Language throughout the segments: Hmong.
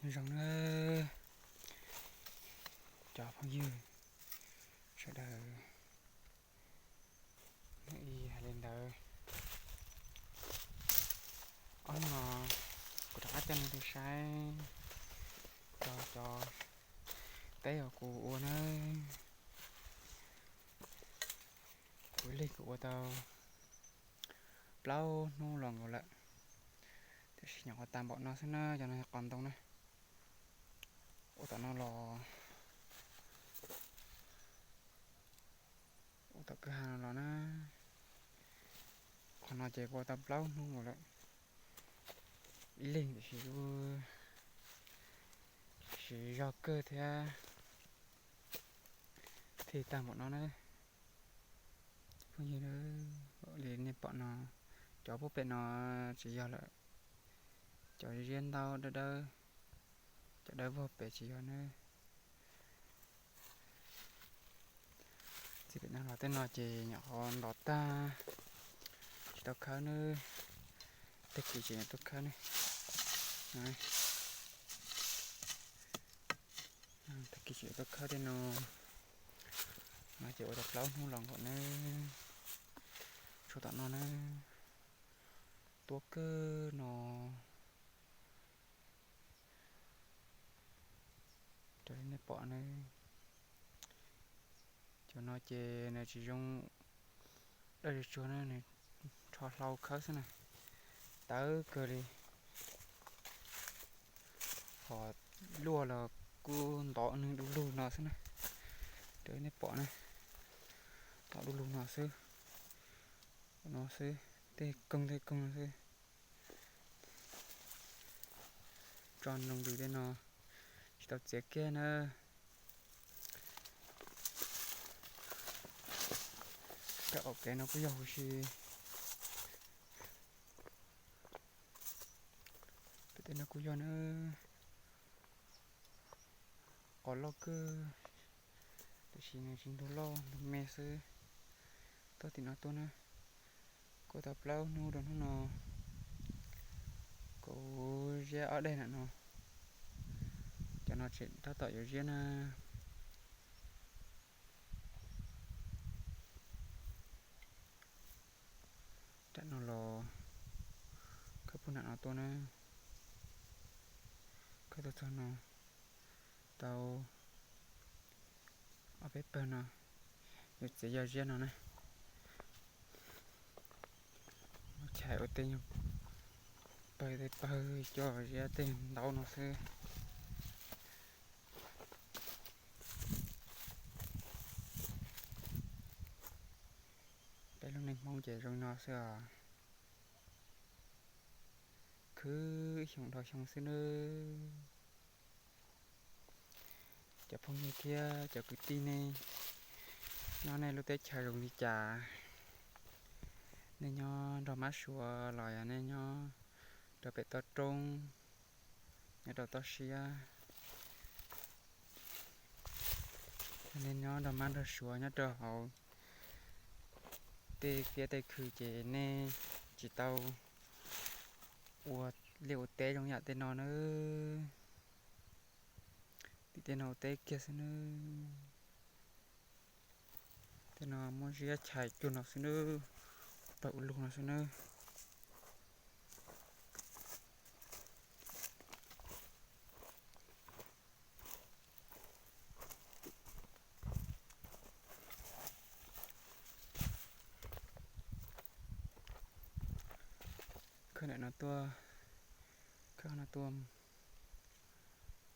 Zoo na, cov phooj ywg sawv daws, hais li ntawd, ob hnub no kuv rov qab coj nej tuaj saib tau cov teb uas kuv ua na. Kuv lig kuv ua tau plaub hnub los nkaus lawm, tiam sis nyuam qhuav tag npaum no xwb na, cov no yog qos ntoo na. Ua tom no los, ua tom kwj ha no los na. Qhov no ces ua tau plaub hnub nkaus lawm, ib leeg tiam sis, tiam sis zog kawg thiab thiaj tag npaum no na. Phooj ywg, li nej pom no, cov puag pem no tsis yog lawm, cov ziab ntaub dawb dawb, cov dawb vog pem tsis yog na. Txiv pem no los tej no ces nyuam qhuav ntov tag, tsis tau khawb na, tag kis tseem yuav tuaj khawb ne. Tag kis tseem yuav tuaj khawb tej no, no ces ua tau plaub hnub los nkaus na. Tshuav tom no na, tuab kawg no. Raws li nej pom na, cov no ces nws tsis zoo dawj tsuag na, nws rho hlau khawb xwb na, tawv kawg li. Ho luaj los kuj ntov nws du lug no xwb na, raws li nej pom na, ntov du lug no xwb, no xwb, tej koog tej koog no xwb. Tso nroo ntws tej no tsis tau txiav kiag na. Cov aum kev no kuj yog huv si, pem tej no kuj yog na, qos loj kawg, tiam sis nws tsis ntug loj ntug me xwb. Tuaj tim no tuaj na, kuj tau plaub hnub rau hnub no, kuv ziab ob daim na no, cov no tseem tab tom yuav ziab na. Tam no los khawb puag nram no tuaj na, khawb tuaj txog no tau ob peb pawg no, yuav txiav yog ziab no na. Muab chais ua tej nyuag pawg tej pawg coj ziab tej ntaub no xwb. Peb lub neej Hmoob ces zoo no xwb os, khwv xyoo dhau xyoo xwb nawb. Cov phooj ywg thiab cov kwv tij nej nyob nej lub teb chaws zoo li cas, nej nyob nrog mab suav los yog nej nyob rau pem toj roob, nyob rau toj siab, nej nyob nrog mab nrog suav nyob rau hauv tej kiab tej khw ces nej tsis tau ua liaj ua teb zoo yam tej no nawb. Tim tej no ua teb kiag xwb nawb. Tej no muab ziab chais cuag no xwb nawb, pawg ua lug no xwb nawb. Khawb ntawm no tuaj, khawb no tuaj,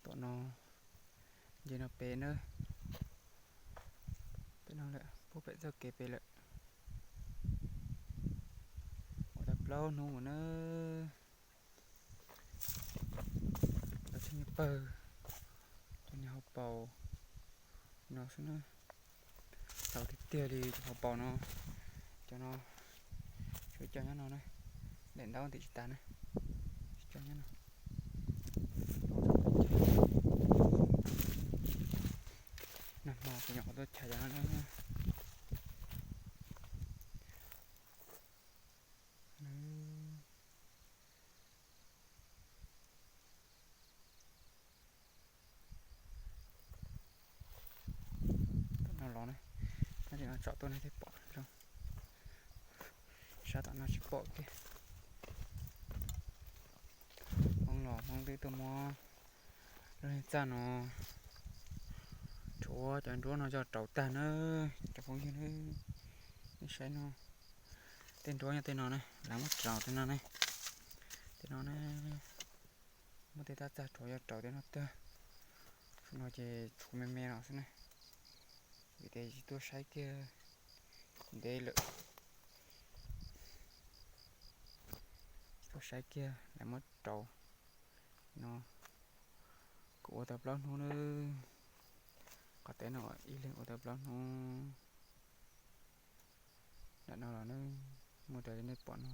tom no, nce no pem nawb, pem no lawm, puag pem txoj kev pem lawm. Ua tau plaub hnub mus nawb. Cov tseem nyuag pawg, cov niag hauv paus no xwb na. Txaus tiag tiag li cov hauv paus no. Cov no tsuas coj nyob no na, daim ntaub ntim tsis tas na, tsuas coj nyob no. Nag hmo kuv nyuam qhuav tuaj chais cov no na. tsom tuaj nej thiaj pom zoo. Sab tom no tsis pom kiag. Hmoob los Hmoob twb tuaj muab lub niag txaj no rhuav cov nruab no coj rauv tag na, cov phooj ywg na. Nej saib no, tej nruab nyob tej no na, lawv muab rauv tej no ne, tej no na, muab tej tab txaj rhuav coj rauv tej no tag. Zaum no ces tshuav me me no xwb na, vim tias tsis tuaj saib kiag ntev lawm, tsis tuaj saib kiag lawv muab rauv no. Kuv ua tau plaub hnub nawb, qhov teb no ib leeg ua tau plaub hnub. Nram no los na, muaj raws li nej pom no.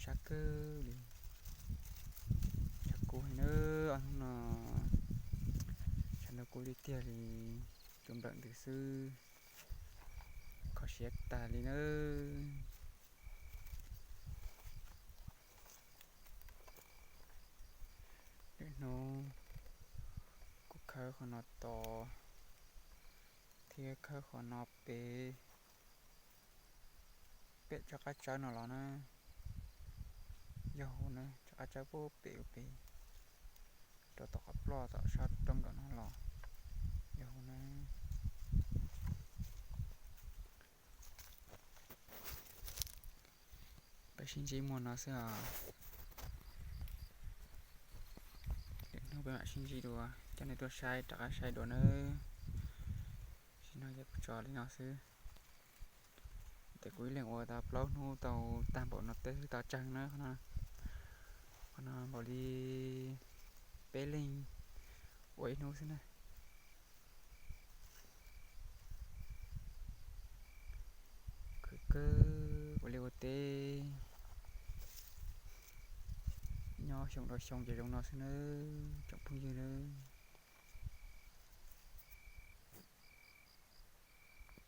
Sab kawg li, sab kub heev na, ob hnub no sab ntuj kub li tiag li, tus nplawm ntws xwb, kho siab tag li nawb. Lwm hnub kuv khawb qhov no tod thiab khawb qhov no pem, pem tsob qab tsawb no los na, yog hauv na, tsob qab tsawb puag pem ua pem rau tom qhov ploj tom sab roob nram no los yog hauv na. Peb sib ntsib muaj no xwb os. Lwm hnub peb mam sib ntsib dua, coj nej tuaj saib rov qab saib dua nawb. Tam sim no ces kuv tso li no xwb. Ces kuv ib leeg ua tau plaub hnub tau tag npaum no teb twb tau tsawg na. Qhov no npaum li peb leeg ua ib hnub xwb na. Khwv kawg ua liaj ua teb nyob xyoo dhau xyoo ces zoo no xwb nawb tsoom phooj ywg nawb.